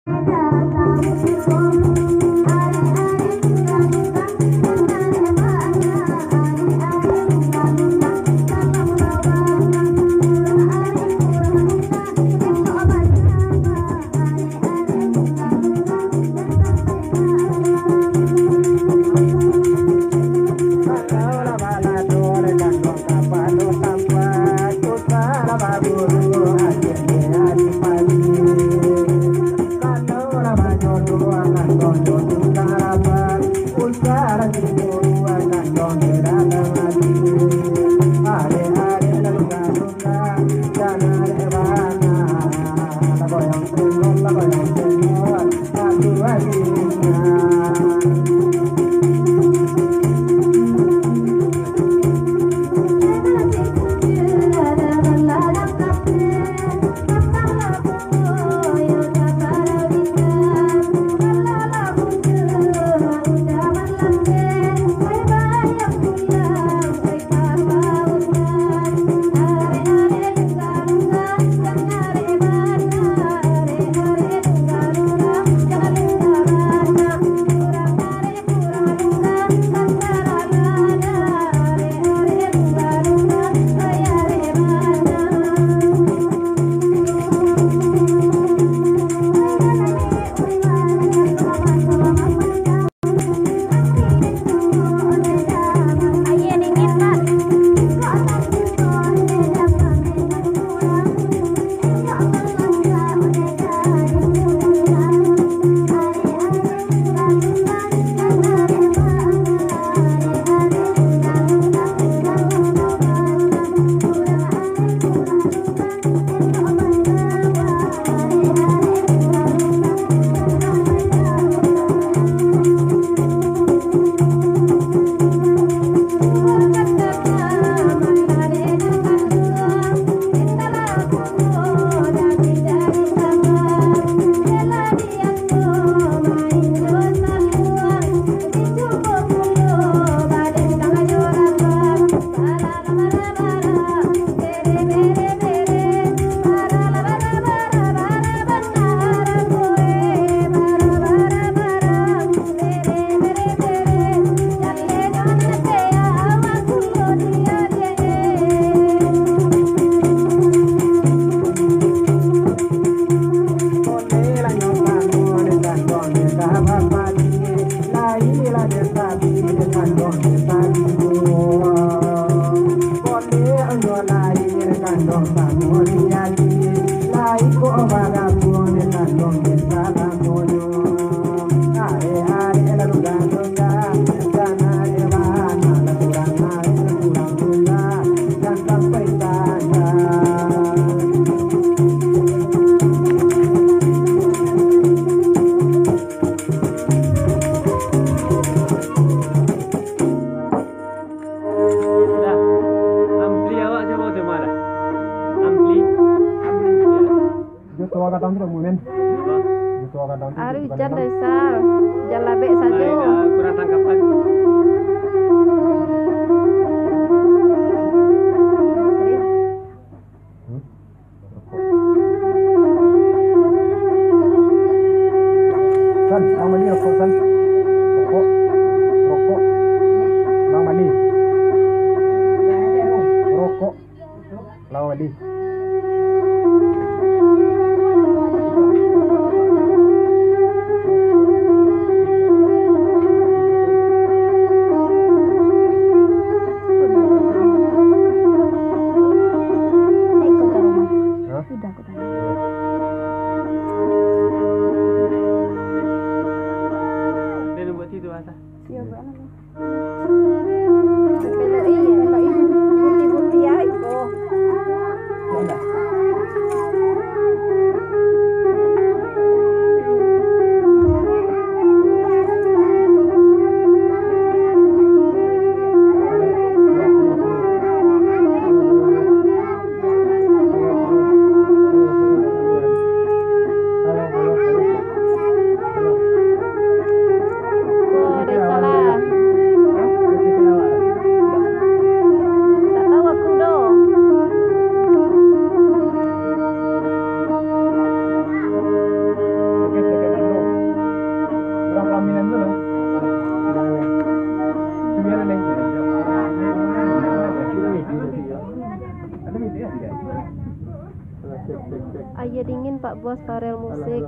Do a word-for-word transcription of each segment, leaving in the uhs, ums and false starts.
Dah. Ampli awak cubo tu, Mar. Ampli. Ampli. Yo, tuo gadang tu, Mumin. Apa? Yo, tuo gadang tu. Aduh, jan, Daisal. Jan labek sajo. Ai, dah, kurang tangkapan. Hmm? San, Bang Mali rokok, San. Rokok. Rokok. Bang Mali. Rokok. Bang Mali. Hah? Udah, aku tanya. Pak Bos Farel Musik.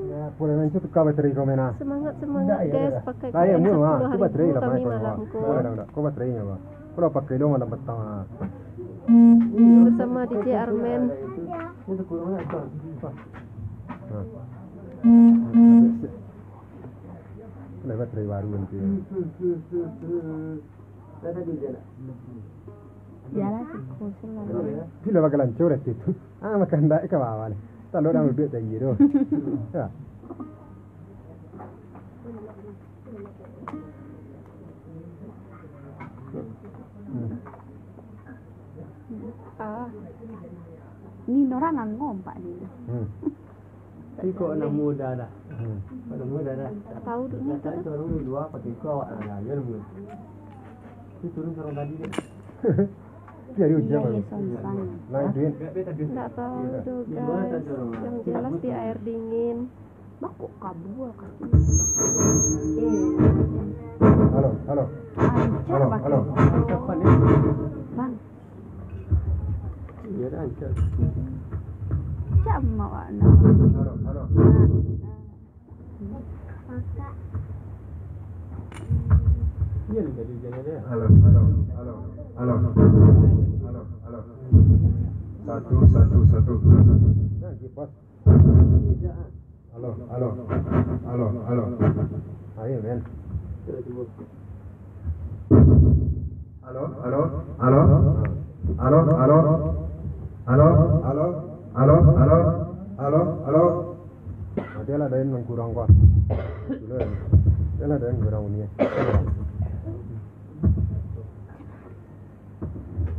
Ya, pulai mancur tukar bateri kau main, ah. Semangat, semangat, guys, pakai P M sepuluh hari minggu kami malam ko. Kau bateri apa? Kau lah pakai dong malam petang, ah. Bersama D J Armen. Nah. Lah, bateri baru nanti. Iyalah, siko selalu. Pilo bakal hancur itu. Ah, makan dak ka bawah ni. Talok dah muduk tadi tu. Ya. Ah. Ni orang ngompak ni. Hmm. Iko anak muda dah. Hmm. Anak muda dah. Tak tahu tu ni. Tak tahu tu orang dua pakai kau awak dah. Ya, nemu. Ni turun seorang tadi deh. Jadi hujan. Iya, baru. Iya, iya, songsang. Naik duit. Tak tahu tu, guys. Yang jelas di air dingin. Bakok kabua kaki. Eh. Halo, halo. Ancak. Halo, bakok. Halo. Bang. Iya, dah ancak. Ancak awak nak. Halo, halo. Nah, nah. Iya, nih, tadi hujannya dia. Halo, halo, halo, halo. Halo, halo. Satu, satu, satu. Nah, kipas. Tidak. Halo, halo, halo, halo. Ayo, men. Halo, halo, halo, halo, halo, halo, halo, halo, halo, halo. Ado lah, ado nan kurang, Pak. Ado lah, ado nan kurang bunyi.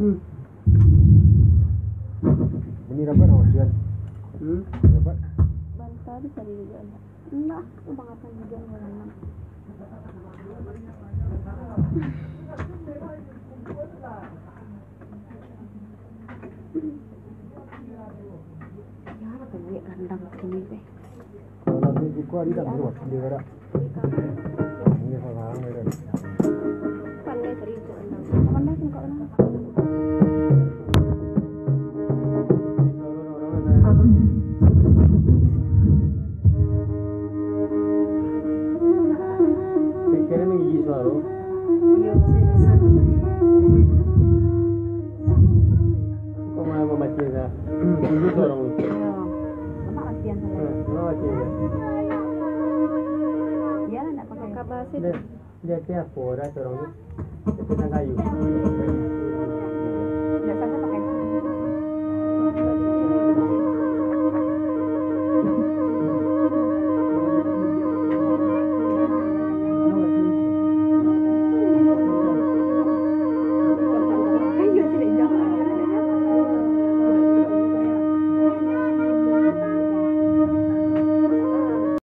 Hmm. Bunyi rapat awak sian. Hmm. Rapat. Bantal bisa juga. Nah, aku bangasan juga nih, Bang. Ya, banyak rendang sini teh. Kalau dia buka, dia tak buat, dia gerak. Ini salah, dia. Pandai seribu enam. Pandai sih, Kak, benar. Pikiran menggigit suara. Iya, bisa, bisa. Kau malah membaca dah. Dulu tu orang. Iya. Lemak latihan saya. Eh, lemak latihan. Iya, nak pakai. Kabar sih. Dia, dia tiap orang tu orang tu. Dia pegang kayu. Nggak sangka